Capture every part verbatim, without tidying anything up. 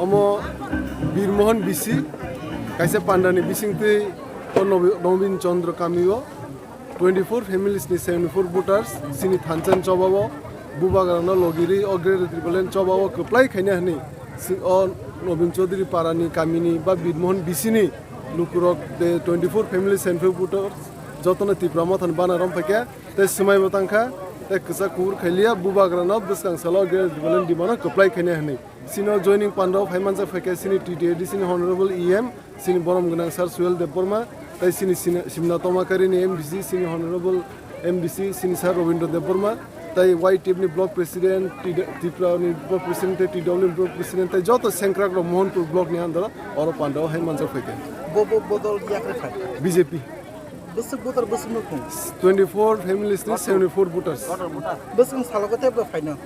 Omo Birmohon B C, kaisa pandani bisingtwi o Nobi-, Nobin Chandra kamio twenty-four families ni seventy-four voters chini thansa ni chobao bubagrano logiri o Greater Tipraland chobao kwplai khaina hwnwi si-, o Nobin Chaudhary parani kamini ba Birmohon B C ni lukurok de twenty-four families seventy-four voters jotono Tipra Mothani bana rom phaikha. Tei swmaibo tangkha, tei kwchak kubur khailiya, bubagrano bwskang salo Greater Tipraland dimano kwplai khaina hwnwi. Sino joining pandao phai manjak phaikha sini T T A D C ni Honorable E M, sini borom gwnang Sir Suel Debbarma, tei sini sini Simna Tomakari ni M D C, sini Honorable M D C, sini Sir Robindra Debbarma, tei Y T F ni Block President, T-, Tripura ni Block President, tei T W ni Block President, tei joto sengkrak rok Mohanpur Block ni under o oro pandao hai manjak phaikha. Bo, bo, bodol yakre phai. B J P. Bwswk voter bwswk nukhung? Twenty-four families ni seventy-four voters. Bwswk salo khe tebra phaino?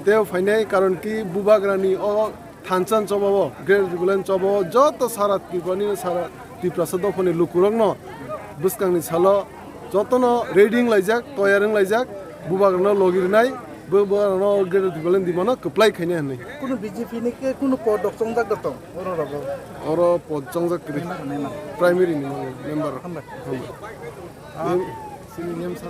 Tei phainai karon ki bubagrani o thansa ni chobao, Greater Tipraland chobao, joto sara Tripura ni sara Tiprasa dophani lukurokno bwskangni salo jotono ready wng laijak, toyar wng laijak, bubagrano logi rwnai, bubagrano Greater Tipraland dimano kwplai khaina hwnwi. Kunu B J P ni khe kunu pod rok chongjak da tong, oro rogo? Oro pod chongjak kwrwi. Member, member. Primary ni member. Hambai. Hambai. Sini name sa.